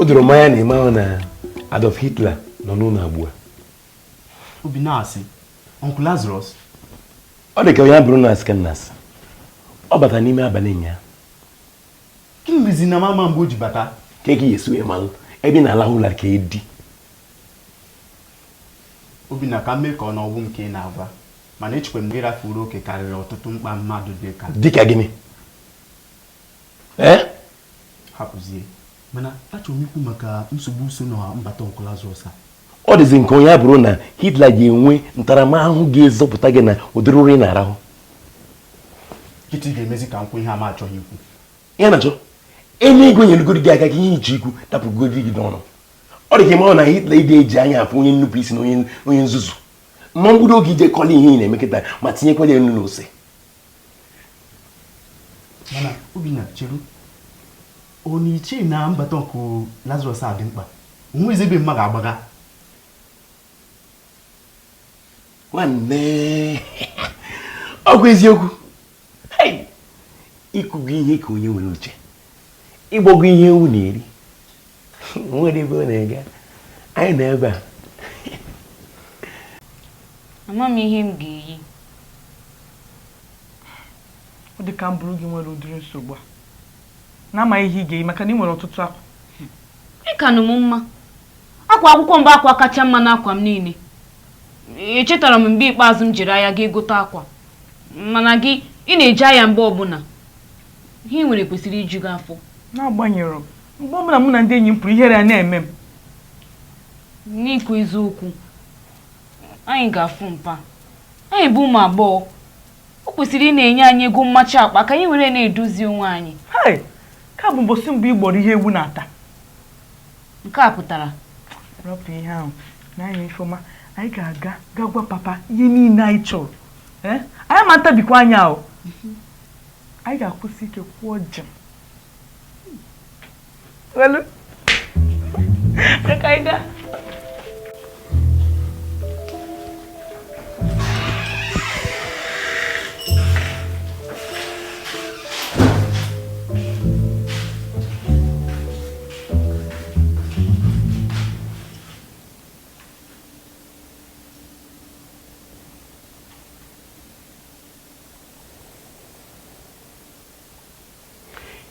doro m anya na ị mahụ na Adolf Hitler nọ n'ụlọ ugbu a. Obinna asị Uncle Lazarus. Ọ dị ka onye abụrụ na asị ka nna asị. Ọ batara n'ime abalị ụnyaahụ. Gịnị mezi na m ama mgbe o ji bata? Ka ị esi wee malụ ebe ị na-alahụ ụla ka edi. Obinna ka m mee ka ọ na ọ wụ m ka ị na-agwa mana echekwa m na ịrafuru oke karịrị ọtụtụ mkpa mmadụ dị ka Dịka gịnị? Ee? Hapụzie mana achọrọ m ikwu maka nsogbu so na mbata Uncle Lazarus a. Ọ dịzi nke onye abụrụ na Hitler ga-enwe ntaramahụhụ ga-ezọpụta gị na ụdịrị ụra ị na-arahụ. Kịta ị ga-emezi ka m kwuo ihe a m achọghị ikwu. Ihe na-achọ eluigwe nyerugoro gị aka ka ihe ị chọ ikwu dapụgoro gị n'ọnụ. Ọ dị ka ị mahụ na Hitler ịdị eji anya afụ onye nnupụ isi na onye nzuzu. Ma mkpụrụ oge ije kọla ihe ị na-eme kịta ma tinyekwa ya nnu na ose. Mana Obinna cheru ọ na i che na mbata Uncle Lazarus a dị mkpa o nwezi ebe mma ga-agbaga. Nwanne ọ bụ eziokwu i kwugo ihe ka onye nwere uche ị gbọgo ihe ewu na-eri nwere ebe ọ na-aga anyị nọ ebe a. Ama m ihe m ga-eyi. Ọ dị ka m bụrụ gị nwere ụdịrị nsogbu a na-amaghị ihe ị ga-eyi maka na ị nwere ọtụtụ akwa. Ị ka nụ m mma. Akwa akwụkwọ m bụ akwa kacha mma n'akwa m niile. Echetara m mgbe ikpeazụ m jere ahịa gaa gote akwa. Mana gị, ị na-eje ahịa mgbe ọbụla. Ihe ị nwere kwesịrị iju gị afọ. N'agbanyeghị, mgbe ọbụla mụ na ndị enyi m pụrụ, ihere a na-eme m. N'ikwu eziokwu, anyị ga-afụ mpa. Anyị bụ ụmụ agbọghọ. O kwesịrị ị na-enye anyị ego mmachi akpa ka anyị were na-edozi onwe anyị. Hei! Nke a bụ mbọsị mbụ ị gbọrọ ihe ewu na-ata. Nke a pụtara? Rapụ ihe ahụ. Nee anya Ifeọma, anyị ga-aga ga gwa papa ihe niile anyị chọrọ. Ee? Anyị ama ntabikwa anya o. Anyị ga-akwụsị ike kwụọ jem. Welu. Ka anyị gaa.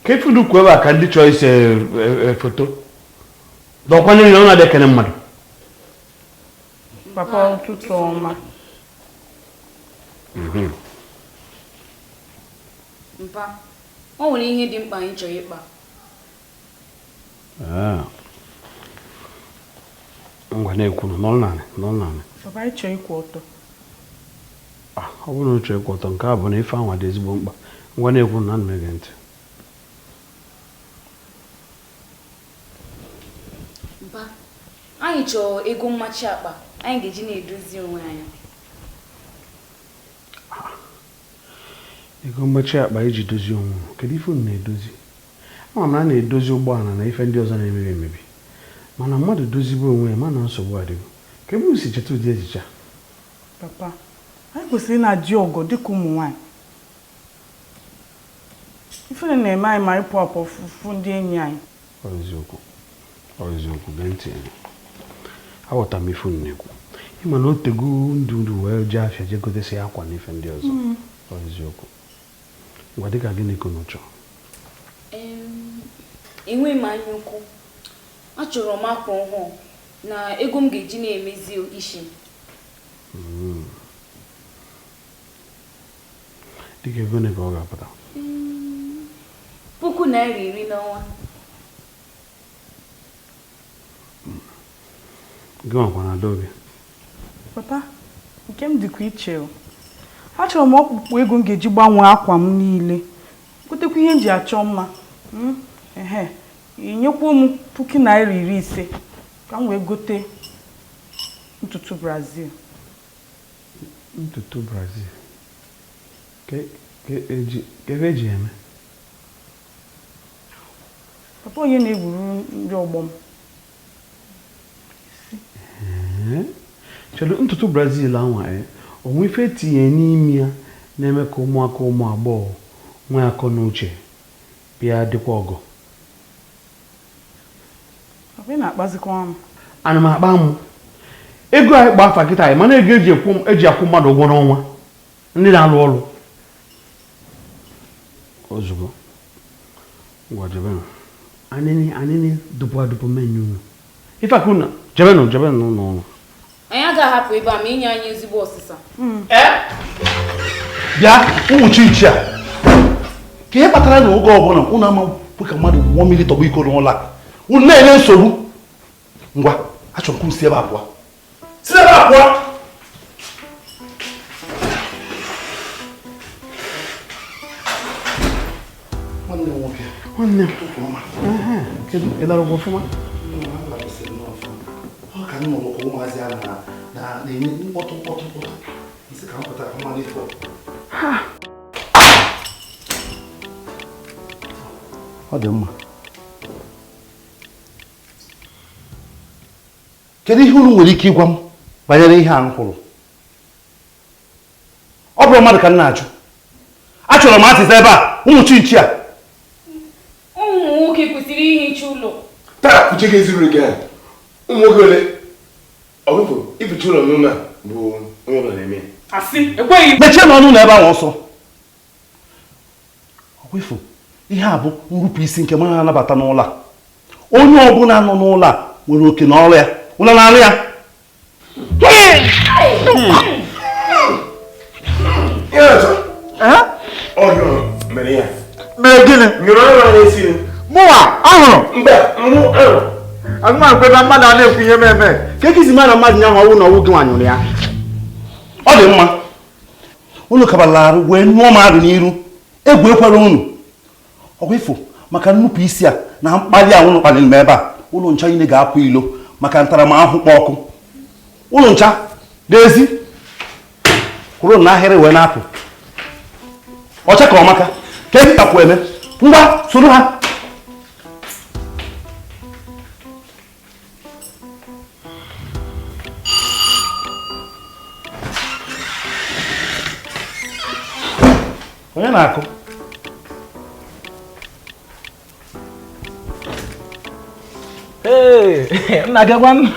Ka ife unu kwuo ebe a ka ndị chọọ ise foto dọkwanye na ọ na-adị ekene mmadụ. Papa, ụtụtụ ọma. Mpa, o nwere ihe dị mkpa anyị chọrọ ịkpa. Ah. Ngwa na-ekwu nọrọ n'anị, nọrọ n'anị. Papa, anyị chọrọ ịkwụ ọtọ. Ah, ọ bụrụ na unu chọrọ ịkwụ ọtọ nke a bụ na ife anwa dị ezigbo mkpa. Ngwa na-ekwu na ana m ege ntị. Mpa, anyị chọrọ ego mmachi akpa anyị ga-eji na-edozi onwe anyị. Ah, ego mmachi akpa iji dozie onwe unu, kedu ife unu na-edozi? Ama m na a na-edozi ụgbọala na ife ndị ọzọ na-emebi emebi, mana mmadụ dozibe onwe ya, ma na nsogbu adịgo. Ka ebe unu si cheta ụdị echiche a? Papa, anyị kwesịrị ịna-adị ọgọ dịka ụmụ nwaanyị. Ifere na-eme anyị ma anyị pụọ apụ fụ ndị enyi anyị. Ọ eziokwu, ọ eziokwu, gee ntị. Aghọtara m ife unu na-ekwu. Ị ma na o tego ndụ ndụ wee jee afịa jee gotesị akwa na ife ndị ọzọ. Ọ eziokwu. Ngwa, dịka gịnị ka unu chọrọ? Enweghị m anya ukwu. Achọrọ m akwa ọhụụ na ego m ga-eji na-emezi isi m. Dịka ego ole ka ọ ga-apụta? ₦10,000 n'ọnwa. Gị nwakwa na Adaobi? Papa, nke m dịkwa iche o. Achọrọ m ọkpụkpụ ego m ga-eji gbanwee akwa m niile, gotekwa ihe m ji achọ mma. Ehe, i nyekwuo m ₦50,000 ka m wee gote ntutu Brazil. Ntutu Brazil? Ka ebe eji eme? Papa, onye na-ewuru ndị ọgbọ m. Chedu, ntutu Brazil anwa o nwe ife etinye n'ime ya na-eme ka ụmụaka ụmụ agbọghọ nwee akọ na uche bịa dịkwa ọgọ? Papa, ị na-akpazikwa m. Ana m akpa amụ. Ego anyị kpọ afa kịta anyị mana ego eji akwụ mmadụ ụgwọ n'ọnwa ndị na-alụ ọrụ. Ozugbo ngwa jebenụ anịnị dupu adụpụ menyu unu ife akụ na jebenụ jebenụ n'ụlọ ọrụ. Anyị agaghị ahapụ ebe a ma inye anyị ezigbo ọsịsa. Bịa ụmụ chinchi a ka ihe kpatara na oge ọbụla unu ama kwe ka mmadụ nwụọ mmiri tọgbọ iko n'ụlọ a unu na-enye nsogbu. Ngwa achọrọ m si ebe a pụọ. Si ebe a pụọ. Nwanne m nwoke. Nwanne m. Kedu ị lara ụgwọ ọfụma? Ọ ka m nụrụ ka ụmụazị a na-enye mkpọtụ mkpọtụ mkpọtụ. Nsị ka m pụta ka mmadụ ifo. Ọ dị mma. Kedu ihe unu nwere ike ịgwa m banyere ihe a m kwuru? Ọ bụrụ mmadụ ka m na-achụ. Achọrọ m azịza ebe a, ụmụ chinchi a. Ụmụ nwoke kwesịrị ihicha ụlọ. Taa uche gị ezuru gị. Ụmụ nwoke ole? Ọ bụfụ ificha ụlọ n'ụlọ a bụ onye ọbụla na-eme. Asị, ekweghị. Mechie n'ọnụ ụlọ ebe ahụ ọsọ. Ọ bụfụ ihe a bụ nrupụ isi nke mara anabata n'ụlọ a. Onye ọbụla nọ n'ụlọ a nwere oke n'ọrụ ya. Ụlọ na-arụ ya. Mere gịnị? Mụnwa ahụrụ agụmakwụkwọ ebe mmadụ a na-ekwu ihe eme ka ekizi mara mmadụ ya ọwụ na ọwụ gị nwanyụrụ ya. Ọ dị mma. Unu kabala arụ wee nyụọ m arụ n'iru. Egwu ekwere unu. Ọgwa ifo maka nnupụ isi a na mkpali a unu kpaliri m ebe a. Ụlọ ncha niile ga-apụ ilo maka ntaramahụhụ kpọ ọkụ. Ụlọ ncha n'ezi kwụrụ n'ahịrị wee na-apụ. Ọcha ka ọmaka ka ezi tapụ eme. Ngwa soro ha. Onye na-akụ? Ee, nna gị gwa m.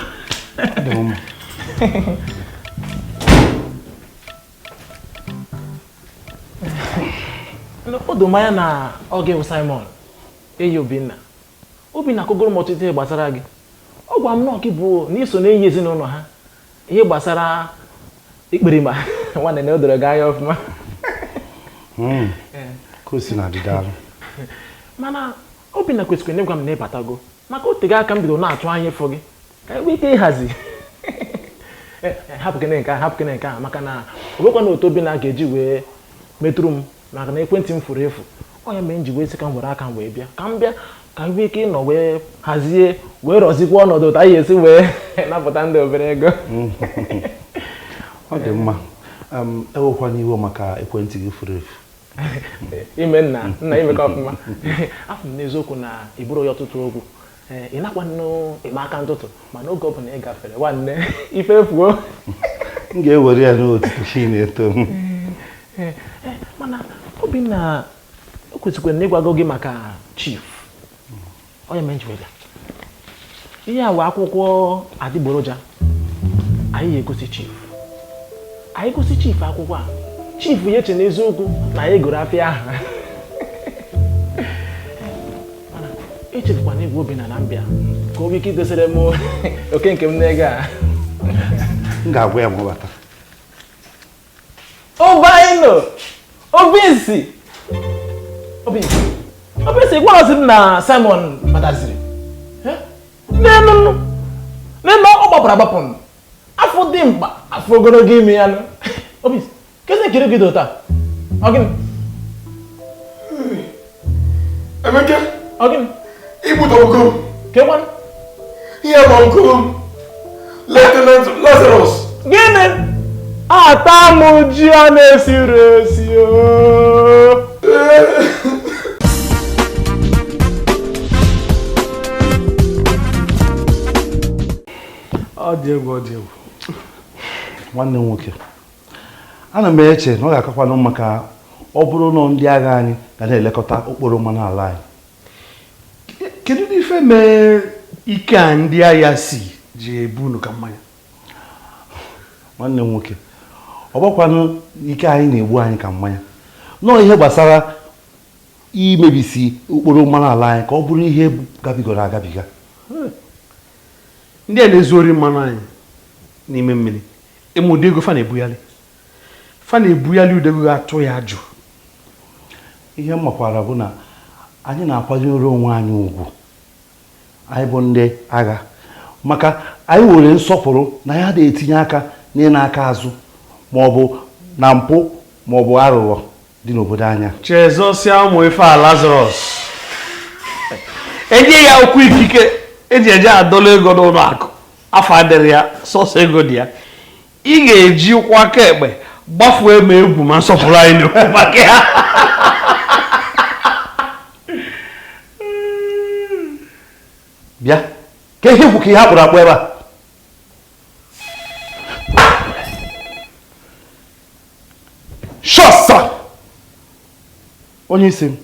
O doro m anya na ọ gị bụ Simon eyi Obinna. Obinna akọgoro m ọtụtụ ihe gbasara gị. Ọ gwa m na ọ gị bụ na iso na-enyi ezinụlọ ha ihe gbasara ikperima nwanne na o doro gị anya ọfụma. Ka o si na adịdalụ. Mana Obinna kwesịrị na ịgwa m na ịbatago maka o tego aka m bidoro na-atụ anya ịfụ gị ka enwee ike ịhazi. Hapụ kene nke a, hapụ kene nke a maka na ọ bụkwa na otu Obinna ga-eji wee metụrụ m maka na ekwentị m furu efu. Ọ ya mere m ji wee sị ka m were aka m wee bịa ka m bịa ka m nwee ike ịnọ wee hazie wee rọzikwa ọnọdụ otu anyị esi wee napụta ndị obere ego. Ọ dị mma. Ewekwana iwe maka ekwentị gị furu efu. Ime nna nna imekọ ọfụma. Afọ m n'eziokwu na iburu ya ọtụtụ okwu. Ị nakwanụ ịma aka ntụtụ mana oge ọbụla ị gafere nwanne ife fuo. M ga-ewere ya n'otutu chi na-eto m. Mana Obinna o kwesịkwara na ịgwago gị maka chief. Ọ ya mere m ji wee bịa. Ihe a wụ akwụkwọ adịgboroja anyị ga-egosi chief. Anyị gosi chief akwụkwọ a, chief ya eche n'eziokwu na anyị goro afịa ahụ. Mana echefukwana igwe Obinna na mbịa ka o nwee ike idosere m oke nke m n'ego a. M ga-agwa ya ma ọ bata. Obaino! Obinsi! Obinsi! Obinsi gwara m na Simon bataziri. N'enu n'enu ọ gbapụrụ agbapụ afọ dị mkpa afọ ogologo ime ya nụ. Obinsi, kezi nkiri gị dị taa? Ọ gịnị? Emeka! Ọ gịnị? Igbuta ọkụ m. Kekwanụ? Ihe bụ ọkụ m. Lieutenant Lazarus. Gịnị? Ata m ji a na-esiri esi ooo. Ọ dị egwu, ọ dị egwu. Nwanne m nwoke, ana m eche na ọ ga-akakwanụ maka ọ bụrụ na ndị agha anyị ga na-elekọta okporo mmanụ ala anyị. Kedu ife mee Ike a ndị agha si ji ebu unu ka mmanya. Nwanne m nwoke, ọ gbakwanụ ike anyị na-egbu anyị ka mmanya nọọ ihe gbasara imebisi okporo mmanụ ala anyị ka ọ bụrụ ihe gabigoro agabiga. Ndị a na-ezu ori mmanụ anyị n'ime mmiri, ịma ụdị ego fa na-ebugharị. Fa na-ebugharị ụdị ego ga-atụ ya ajụ. Ihe m makwara bụ na anyị na-akwanyere onwe anyị ugwu, anyị bụ ndị agha, maka anyị nwere nsọpụrụ na ya na-etinye aka n'ịna aka azụ ma ọ bụ na mpụ ma ọ bụ aghụghọ dị n'obodo anya. Chezọsịa ụmụ ife a Lazarus. Enye ya okwu ikike eji eje adọla ego n'ụlọ akụ, afọ adịrị ya, sọsọ ego dị ya. Ị ga-eji ụkwụ aka ekpe gbafue ma egwu ma nsọpụrụ anyị na-ekwu maka ya. Bịa ka ihe ikwu ka ihe akpụrụ akpụ ebe a. Shọsa! Onye isi m,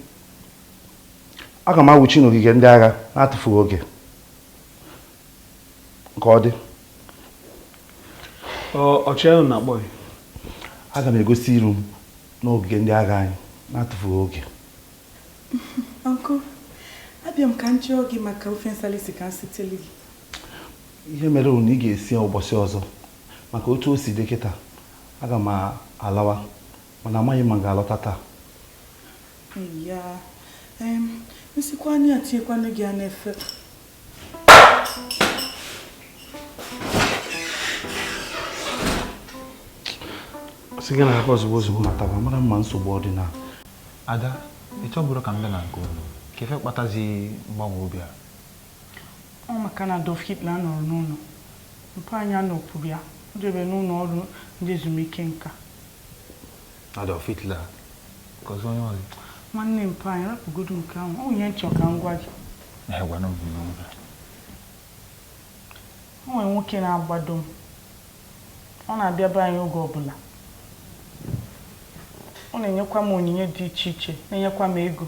aga m awụchi n'ogige ndị agha na-atụfughị oge. Nke ọ dị. Ọchịagha na-akpọ gị. Aga m egosi iru m n'ogige ndị agha anyị na-atụfughị oge. Uncle, abịa m ka m jụọ gị maka ofe nsala isi ka m siteli gị. Ihe mere na ị ga-esi ya ụbọchị ọzọ maka otu o si dị kịta, aga m alawa mana amaghị m ma ga-alọta taa. Ya, nsikwa anyị atinyekwanụ gị ya n'efe. Sị gị na-akọ ozugbo ozugbo. Nataba mara mma nsogbu ọ dị na. Ada, ị chọburu ka m bịa na nke unu ka ife kpatazi mgbanwe obi a? Ọ maka na Adolf Hitler nọrọ n'ụlọ. Mpa anyị anọkwuru ya, o jebe n'ụlọ ọrụ ndị ezumike nka. Adolf Hitler, kọzọ onye ọzọ. Nwanne mpa anyị rapụgodo nke ahụ, ọ nwere nchọ ka m gwa gị. O nwere nwoke na-agbado m. Ọ na-abịa be anyị oge ọbụla. Ọ na-enyekwa m onyinye dị iche iche, na-enyekwa m ego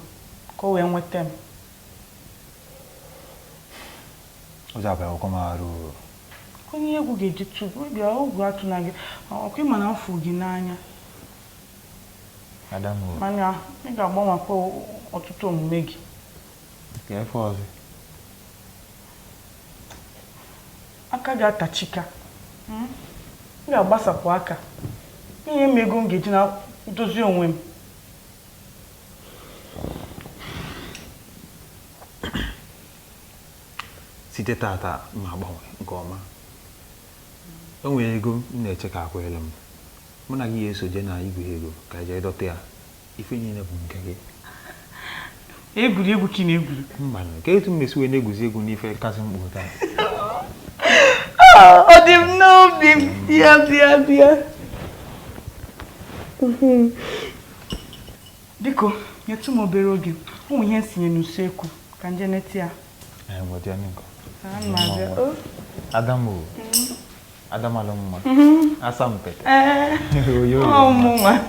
ka o wee nweta m. Ụzọ abịa akwụkwọ m arụ. Onye egwu ga-eji tụgbu bịa ogwu atụ na gị, ọkwa ịma na mfụ gị n'anya. Mana ị ga-agbanwekwa ọtụtụ omume gị. Ka efe ọzọ. Aka ga-atachika. M ga-agbasapụ aka. Ihe m ego m ga-eji na dozie onwe m. Site tata m agbanwe nke ọma. E nwere ego m na-eche ka akwere m. Mụ na gị ga-eso jee na igwe ego ka jee dọta ya. Ife niile bụ nke gị. Egwuregwu ka ị na-egwuri. Mba, ka etu m esi wee na-egwuzi egwu n'ife kasị mkpu taa. Ọ dị m n'obi m. Bịa bịa bịa. Biko, nyetụ m obere oge. Ụmụ ihe nsinye n'usekwu ka nje nete ya. Adamu. Adamalụ mma. Asampete. Ọ mụnwa.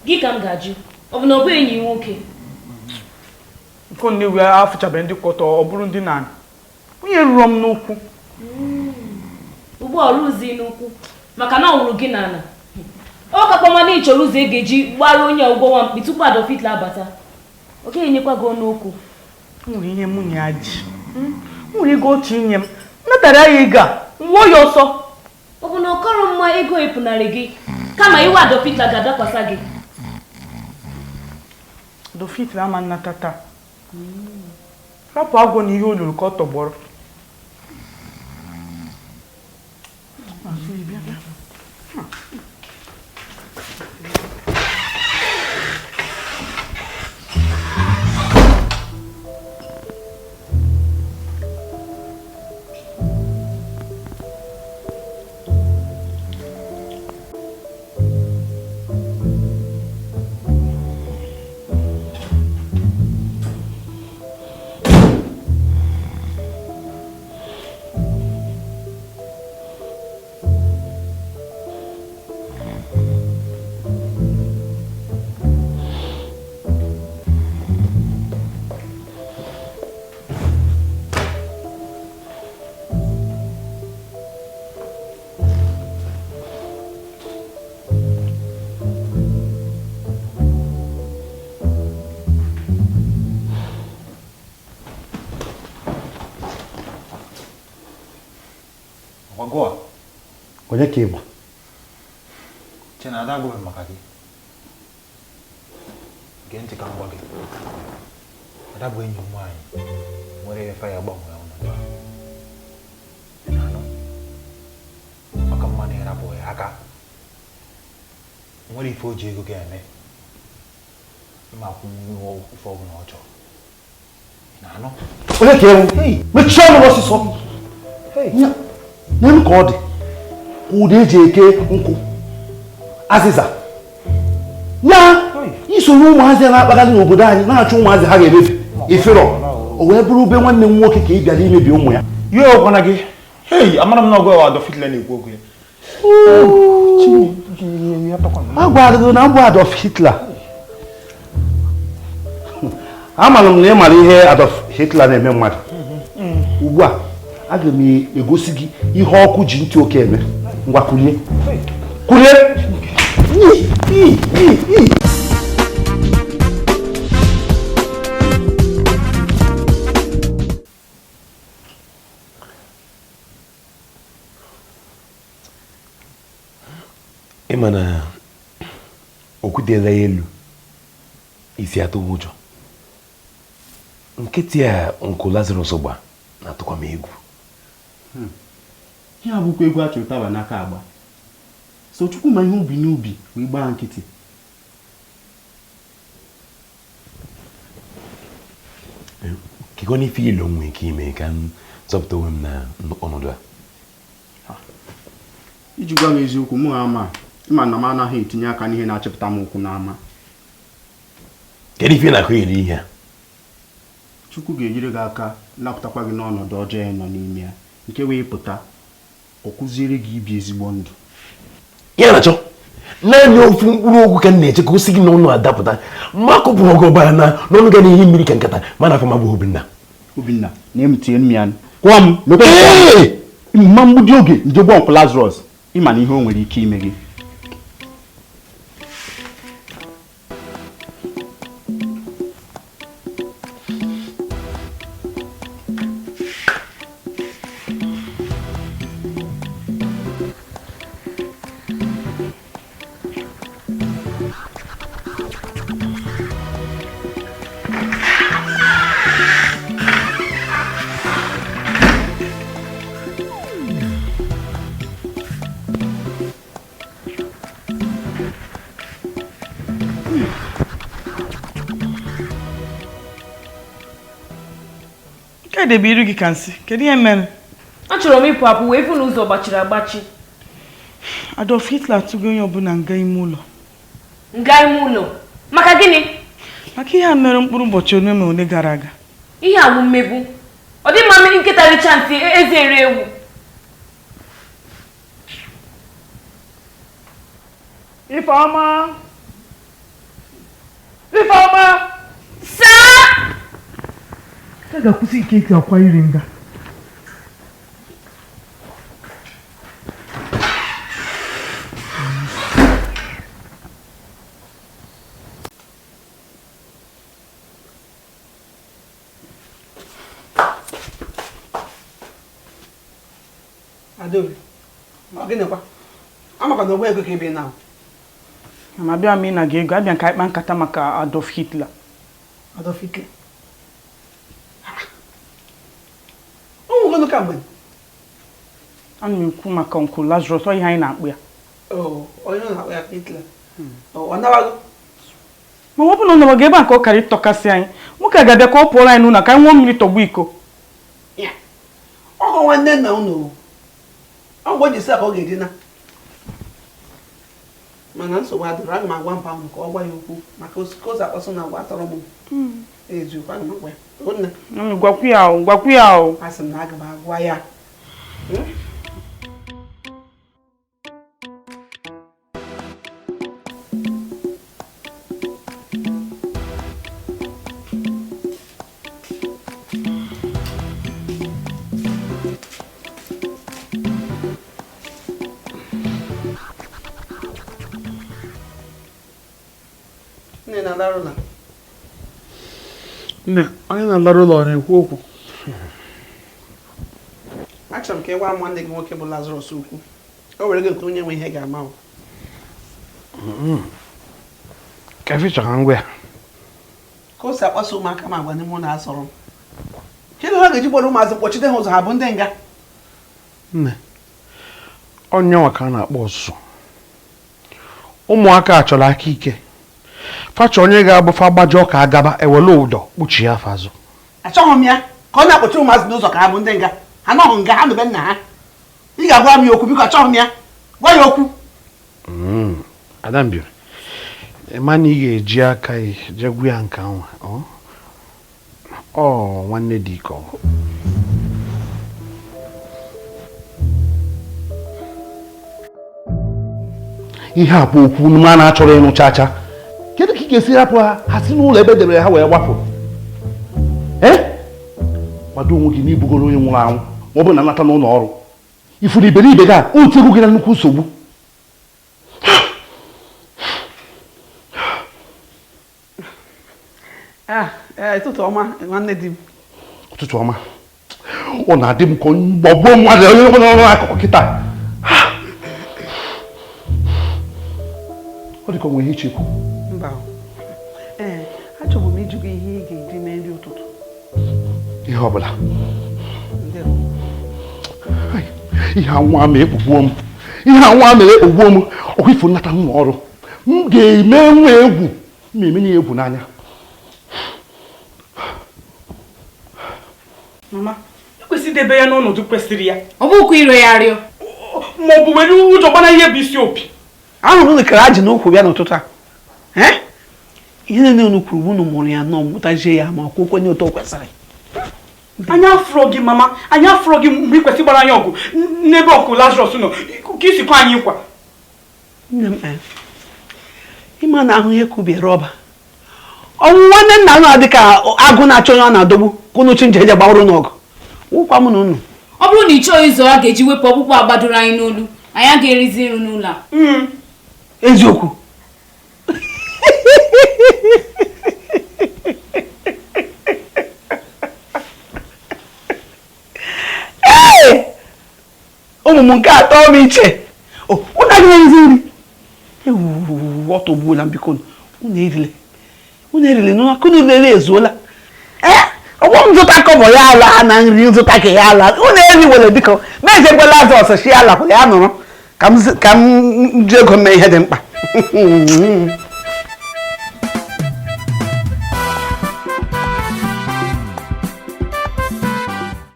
Gị ka m ga-ajụ, ọ bụ na ọ bụ enyi nwoke? Nke nnewi afụchabeghị ndị kwọtọ ọ bụrụ ndị naanị. Onye rụrụ m n'ụkwụ. Ugbu a ọrụzi n'ụkwụ maka na ọ nwụrụ gị n'ala. Ọ kakwa mana ị chọrọ ụzọ ị ga-eji gbara onye ụgwọ nwa mkpi tupu Adolf Hitler abata. Ọ gaghị enyekwa gị ọnụ okwu. M nwere ihe mụ na ya ji. M nwere ego otu inye m. Nnatara ya ego a, m wụọ ya ọsọ. Ọ bụ na ọ kọrọ mma ego epụnarị gị kama iwe Adolf Hitler ga-adakwasa gị. Adolf Hitler ama nnata taa. Rapụ agwọ na ihe o luru ka ọ tọgbọrọ. Onye ka ị bụ? Chinada agụghị maka gị. Gee ntị ka m gwa gị. Ada bụ enyi m nwaanyị nwere efe ya gbanwee ọnọdụ a. Ị na-anụ? Ọ ka mma na ịrapụ ya aka. Nwere ife o ji ego gị eme. Ịma akwụ ife ọbụla ọ chọrọ. Ị na-anụ? Onye ka ị bụ? Mechie ọnụ ọsịsọ. N'elu ka ọ dị. Ụda eji eke nkwụ azịza ya isoro ụmụazị na-akpagharị n'obodo anyị na-achọ ụmụazị ha ga-emebi ifero o wee bụrụ ube nwanne m nwoke ka ị bịara imebi ụmụ ya. Ihe ọgwana gị. Hei, amara m na ọgụ Adolf Hitler na-ekwu okwu ya. A gwara gị na mbụ Adolf Hitler. Amara m na ị mara ihe Adolf Hitler na-eme mmadụ. Ugbu a aga m egosi gị ihe ọkụ ji ntị oke eme. Ngwa kulie. Kulie. Ịma na okwutela elu isi atụghị ụjọ. Nkịtị a nkụ Lazarus gba na-atụkwa m egwu. Ihe abụkwa egwu achụrụ taba n'aka agba. So Chukwu ma ihe ubi n'ubi wee gbaa nkịtị. Kekọ n'ife ilo nwee ike ime ka m zọpụta onwe m na ọnọdụ a. Iji gwa m eziokwu, mụ ama ịma na m anaghị etinye aka n'ihe na-achịpụta m ụkwụ n'ama. Kedu ife na-akụ iri ihe a? Chukwu ga-enyere gị aka napụtakwa gị n'ọnọdụ ọjọọ ị nọ n'ime ya nke wee pụta ọ kụziere gị ibi ezigbo ndụ. Ya na-achọ naanị ofu mkpụrụ okwu ka m na-eche ka o si gị n'ọnụ adapụta ma kụpụrụ gị ọbara na n'ọnụ ga n'ihe mmiri ka nkata mana afọ mabụ Obinna. Obinna na-emutie m ya kwụọ m mma mgbudi oge nje gwa nkụ Lazarus ịma na ihe o nwere ike ime gị. Kedebe iru gị ka nsị, kedu ihe mere? Achọrọ m ịpụ apụ wee fụ na ụzọ gbachiri agbachi. Adolf Hitler atụgo onye ọbụla nga ime ụlọ. Nga ime ụlọ? Maka gịnị? Maka ihe a mere mkpụrụ ụbọchị ole ma ole gara aga. Ihe a bụ mmegbu. Ọ dị mma mmiri nkịta richa nsị eze ere ewu. Ifeọma! Ifeọma! Saa! A ga-akwụsị ike ike akwa iri nga. Adaobi, ọ gịnịkwa? Amakwa na ọgwa ego ka ebe na. Mama, abịa m ịna gị ego, abịa ka anyị kpaa nkata maka Adolf Hitler. Adolf Hitler. Ọ nwụgo kamgbe. Ana m ekwu maka Uncle Lazarus, ọ ihe anyị na-akpụ ya. Onye ọ na-akpọ ya Hitler. Ọ nawago? Ma ọ bụ na ọ nawago ebe a ka ọ kara ịtọkasị anyị. Nwoke a ga-abịa ka ọ pụọrọ anyị n'ụlọ ka anyị ṅụọ mmiri tọgbọ iko. Ọ bụ nwanne nna unu. Ọ bụ ji sị ka ọ ga-edina. Mana nsogbu adịrọ, aga m agwa mpa unu ka ọ gwa ya okwu maka osi akpọsọ na agwa atọrọ m. Eziokwu, aga m agwa ya. Nne. Gwakwu ya o, gwakwu ya o. Asị m na aga m agwa ya. Nne na-alarụ ụlọ. Nne, onye na-alarụ ụlọ na-ekwu okwu. Achọrọ m ka ị gwa m nwanne gị nwoke bụ Lazarus okwu. O were gị nke onye nwe ihe ga-ama o. Ka ife chọrọ ngwa ya. Ka o si akpaso ụmụaka m agwa n'ime ụlọ asọrọ m. Kedu ha ga-eji gbara ụmụazị kpọchite ha ụzọ ha bụ ndị nga? Nne, onye nwa ka a na-akpọ ọzụzụ. Ụmụaka a chọrọ aka ike. Facha onye ga-abụ fa gbajọọ ka agaba ewere ụdọ kpuchie afọ azụ. Achọghị m ya ka ọ na-akpọchi ụmụazị n'ụzọ ka ha bụ ndị nga. Ha nọghị nga, ha nọbe nna ha. Ị ga-agwa m ya okwu biko, achọghị m ya. Gwa ya okwu. Adambiri, ịma na ị ga-eji aka jee gwa ya nke anwa. Ọ nwanne dị ike ọ. Ihe a bụ okwu a na-achọrọ ịnụ chacha. Kedu ka ị ga-esi rapụ ha ha si n'ụlọ ebe edebere ha wee gbapụ? Ee, kwado onwe gị n'ibugoro onye nwụrụ anwụ ma ọ bụ na nata n'ụlọ ọrụ. Ifuru iberibe gị a, o tiego gị na nnukwu nsogbu. Ụtụtụ ọma nwanne di m. Ụtụtụ ọma. Ọ na-adị m ka mgbagbuo mmadụ onye nọ n'ọrụ akụkụ kịta. Ọ dị ka o nwere ihe ichekwu. Mba. Ee, achọbụ m ịjụ gị ihe ị ga-eji mee nri ụtụtụ. Ihe ọbụla. Ihe anwa ma ekpugbuo m. Ihe anwa mere ekpugbuo m. Ọkwa ifo nnata m ọrụ. M ga-eme nwa egwu. M na-emenye ya egwu n'anya. Mama, ekwesịrị idebe ya n'ọnọdụ kwesịrị ya. Ọ bụkwa iro ya arịọ. Ma ọ bụ were ụjọ gbana ihe bụ isi opi. Ahụrụ m kere ajị n'ukwu bịa n'ụtụtụ a. Ihe niile unu kwuru unu mụrụ ya nọọ mụtazie ya ma kwuo kwenye ụtọ kwesịrị. Anya afụrọ gị mama, anya afụrọ gị mgbe ị kwesịrị gbara anyị ọgụ n'ebe ọkụ Lazarus nọ ka isikwa anyị nkwa. Nne m, ịma na ahụ ihe kubie rọba. Ọnwụ nwanne nna unu adị ka agụ na-achọ onye ọ na-adọgbu ka unu chi nje eje gbawụrụ n'ọgụ. Wụkwa m na unu. Ọ bụrụ na ị chọghị ụzọ a ga-eji wepụ ọkpụkpụ agbadoro anyị n'olu, anyị agaghị erizi nri n'ụlọ a. Eziokwu. Ee! Ụmụ m nke atọ m iche. Unu agaghị erizi nri. Ewu, ọ tọgbuola m biko. Unu erile. Unu erile n'ụlọ, unu rere ezuola. Ee, ọgbọ m zụta kọbọ ya ala na nri nzụta ka ya ala. Unu eri were biko. Ma ejekwela azụ ọsọ shi ala kwere ya nụrụ. Ka m ji ego mee ihe dị mkpa.